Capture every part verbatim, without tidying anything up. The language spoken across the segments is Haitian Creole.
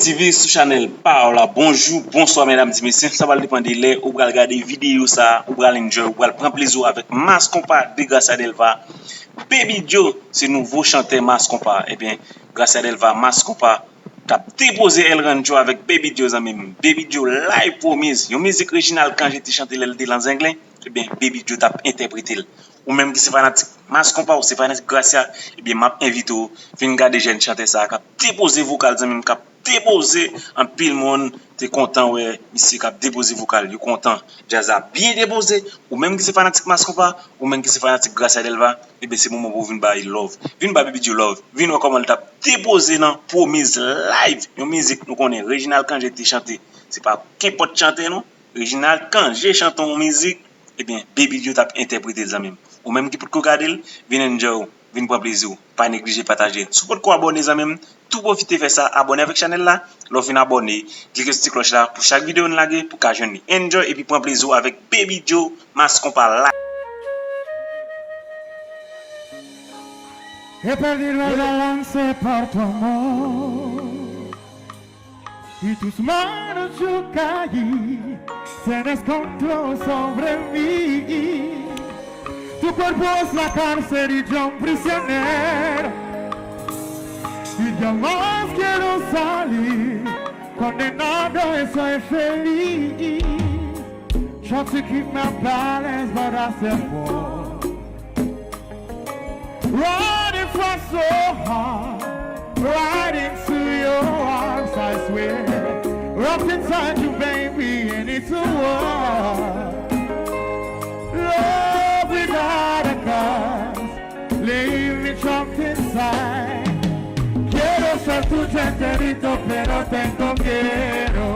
T V sou chanèl pa w la. Bonjou, bonswa, medam, ti mesye. Sa pral depann de lè ou pral gade videyo sa a, ou pral enjoy, ou pral pran plezi w avèk Mass Konpa de Gracia Delva. Baby Joe, se nouvo chantè Mass Konpa. Ebyen, Gracia Delva, Mass Konpa, t ap depoze El Rancho avèk Baby Joe, zanmi m. Baby Joe live Promise, yon mizik Reginald Cangé te chante lè l te lan Zenglen. Ebyen, Baby Joe t ap entèprete l. Ou menm ki se fanatik Mass Konpa, ou se fanatik Gracia, ebyen, m ap envite w vin gade jèn chantè sa a k ap depoze vokal, zanmi m, k ap depoze. Anpil moun te kontan wè misye k ap depoze vokal, yo kontan. Djaz la byen depoze. Ou menm ki se fanatik Mass Konpa, ou menm ki se fanatik Gracia Delva, ebyen, se moman pou w vin ba li love. Vin ba Baby Joe love. Vin wè kòman l t ap depoze nan Promise live, yon mizik nou konnen Reginald Cangé te chante. Se pa kenpòt chantè, non. Reginald Cangé chante yon mizik, ebyen, Baby Joe t ap entèprete l, zanmi m. Ou menm ki potko gade l, vin enjoy w, vin pran plezi w. Pa neglije pataje. Si w potko abòne, zanmi m, tou pwofite fè sa, abòne avèk chanèl la. Lè w fin abòne, klike sou ti klòch la pou chak videyo n lage, pou w ka jwenn li. Enjoy epi pran plezi w avèk Baby Joe, Mass Konpa la. He perdido el balance por tu amor. Y tus manos yo caí, se descontroló sobre mí. Tu cuerpo es la cárcel y yo un prisionero. Y jamás quiero salir, condenado estoy feliz. Try to keep my balance, but I said, whoa. Riding for so hard, right into your arms, I swear. Wrapped inside you, baby, and it's a war. Love without a cause, leave me trapped inside. Quiero ser tuyo enterito, pero tengo miedo.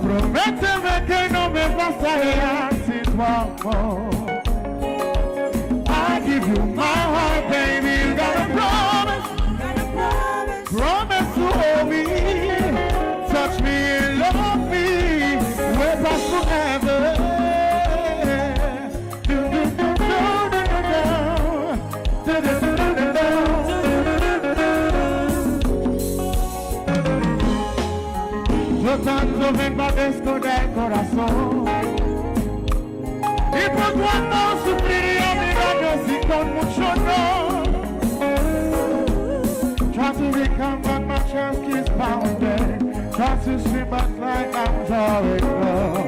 Prométeme que no me vas a dejar sin tu amor. I give you my heart, baby. You gotta promise. Promise to hold me, touch me and love me. We're past forever. Yo tann yo vin pa desko del corazón. Y por tu amor sufriría, mira, yo sí con mucho no. Try to recover my chance, kiss pounded. Try to swim back like I'm Joey Crow.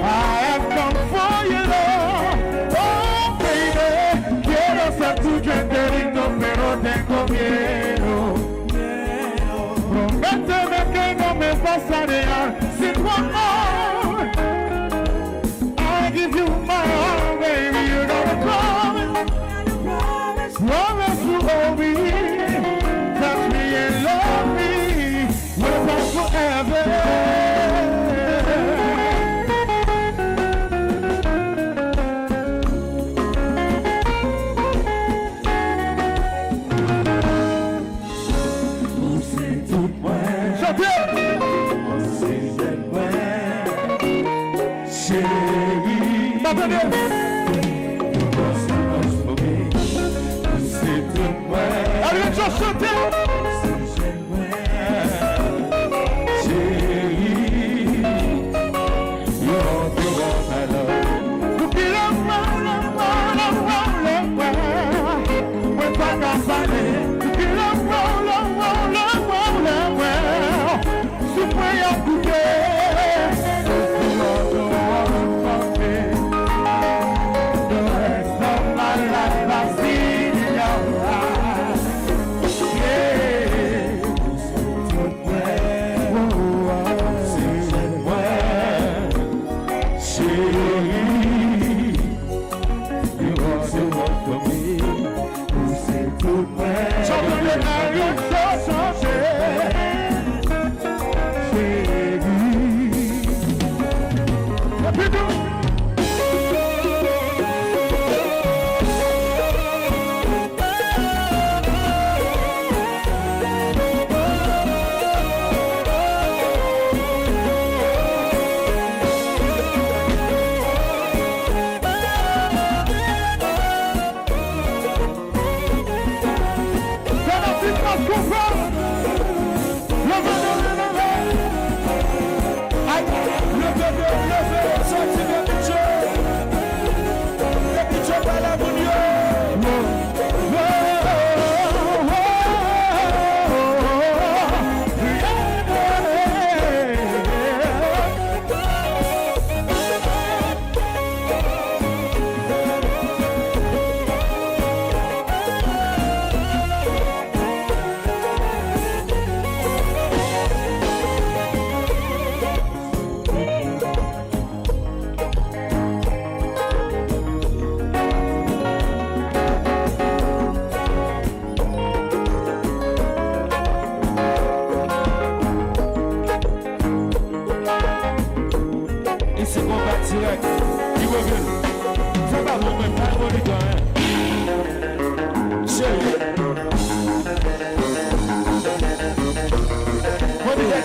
I have come for you, Lord. Oh, baby, quiero ser tuyo enterito, pero tengo miedo. Prométeme que no me vas a dejar sin tu amor. I give you my all, baby. You gotta promise. Promise to hold me, touch me and love me. We're past forever. Ou se tout mwen. Chante! Ou se jèn mwen. Cheri. Pa tande. Ou se tout mwen. Ou se tout mwen. Allez, chante! Ou se jèn mwen. Cheri. Yo, yo, yo, I love you. Pou ki lanmou, lanmou, lanmou, lanmou. Mwen pa ka pale. Pou ki lanmou, lanmou, lanmou, lanmou. Sou mwen y ap koute. Sou mwen y ap koute. The rest of my life I see in your eyes. Yeah.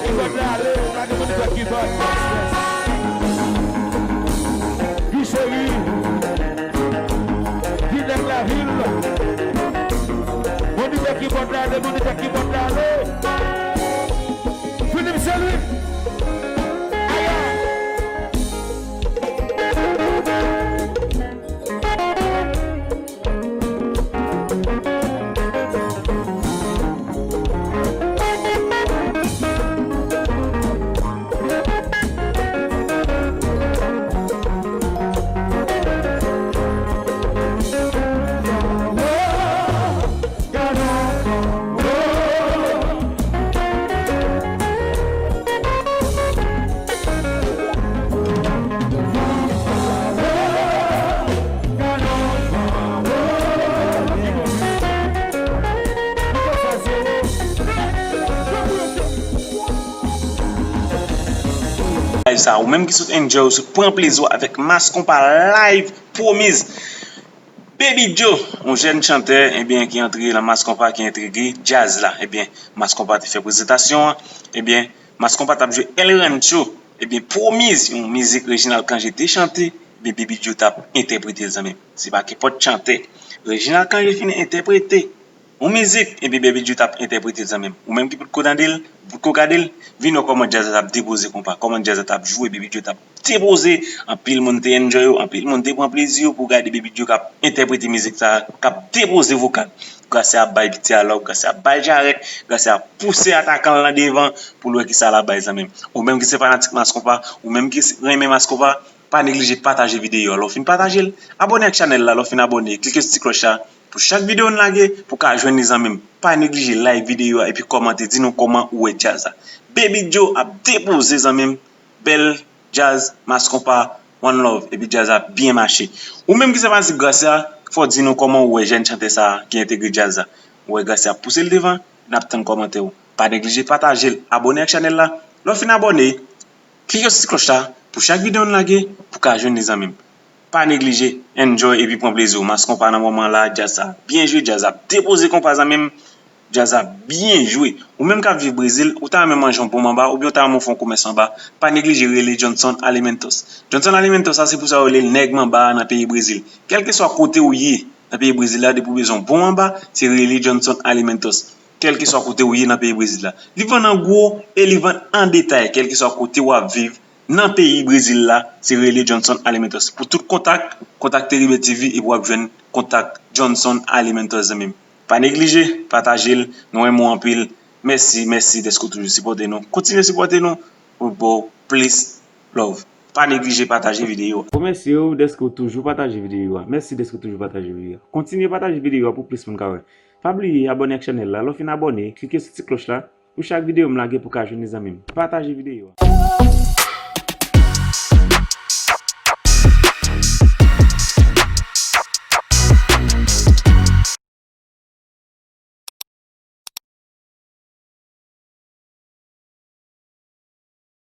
Kibòd la ale, pa gen moun ki pè kibòd. Guy Chéry, Guy nèg lavil. Monitè kibòd la ale, monitè kibòd la ale. Philippe Chéry. Aya. Live sa, ou menm ki sot enjoy, ou sot pran plezi w avèk Mass Konpa live, promise. Baby Joe, yon jèn chantè, ebyen, ki antre nan Mass Konpa, ki entegre djaz la. Ebyen, Mass Konpa te fè prezantasyon an. Ebyen, Mass Konpa t ap jwe El Rancho. Ebyen, promise, yon mizik Reginald Cangé te chante, ebyen, Baby Joe t ap entèprete l, zanmi m. Se pa kenpòt chantè. Reginald Cangé fin entèprete yon mizik, epi Baby Joe t ap entèprete l, zanmi m. Ou menm ki potko tande l, potko gade l, vin wè kòman djaz la t ap depoze konpa, kòman djaz la t ap jwe, Baby Joe t ap depoze, anpil moun te enjoy yo, anpil moun te pran plezi yo pou gade Baby Joe k ap entèprete mizik sa a, k ap depoze vokal. Gracia ap bay piti a lòb, Gracia ap bay jarèt, Gracia ap pouse atakan l nan devan pou l wè kisa l ap bay, zanmi m. Ou menm ki se fanatik Mass Konpa, ou menm ki renmen Mass Konpa, pa neglije pataje videyo a. Lè w fin pataje l, abòne ak chanèl la. Lè w fin abòne, klike sou ti klòch la pou chak videyo n lage, pou w ka jwenn li, zanmi m. Pa neglije like videyo a epi kòmante, di nou kòman ou wè djaz la. Baby Joe ap depoze, zanmi m. Bèl djaz, Mass Konpa, one love, epi djaz ap byen mache. Ou menm ki se fanatik Gracia, fò w di nou kòman ou wè jèn chantè sa a ki entegre djaz la. Ou wè Gracia ap pouse l devan, n ap tann kòmantè w. Pa neglije pataje l, abòne ak chanèl la. Lè w fin abòne, klike sou ti klòch la pou chak videyo n lage pou w ka jwenn li, zanmi m. Pa neglije, enjoy epi pran plezi w. Mass Konpa nan moman la, djaz sa ap byen jwe, djaz ap depoze konpa, zanmi m. Djaz ap byen jwe. Ou menm k ap viv Brezil, ou ta renmen manje yon bon manba oubyen ou ta renmen w fè yon komès manba, pa neglije rele Johnson Alimentos. Johnson Alimentos sa se pou sa yo rele l nèg manba a nan peyi Brezil. Kèlkeswa kote w ye nan peyi Brezil la, depi w bezwen yon bon manba, se rele Johnson Alimentos. Kèlkeswa kote w ye nan peyi Brezil la. Li vann an gwo e li vann an detay, kèlkeswa kote w ap viv nan peyi Brezil la, se rele Johnson Alimentos. Pou tout kontak, kontakte Rebel T V epi w ap jwenn kontak Johnson Alimentos, zanmi m. Pa neglije, pataje l, nou renmen w anpil. Mèsi, mèsi dèske w toujou sipòte nou. Kontinye sipòte nou pou n ba w plis love. Pa neglije pataje videyo a. Remèsye w dèske w toujou pataje videyo a. Mèsi dèske w toujou pataje videyo a. Kontinye pataje videyo a pou plis moun ka wè. Pa bliye abòne ak chanèl la. Lè w fin abòne, klike sou ti klòch la pou chak videyo m lage pou w ka jwenn li, zanmi m. Pataje videyo a.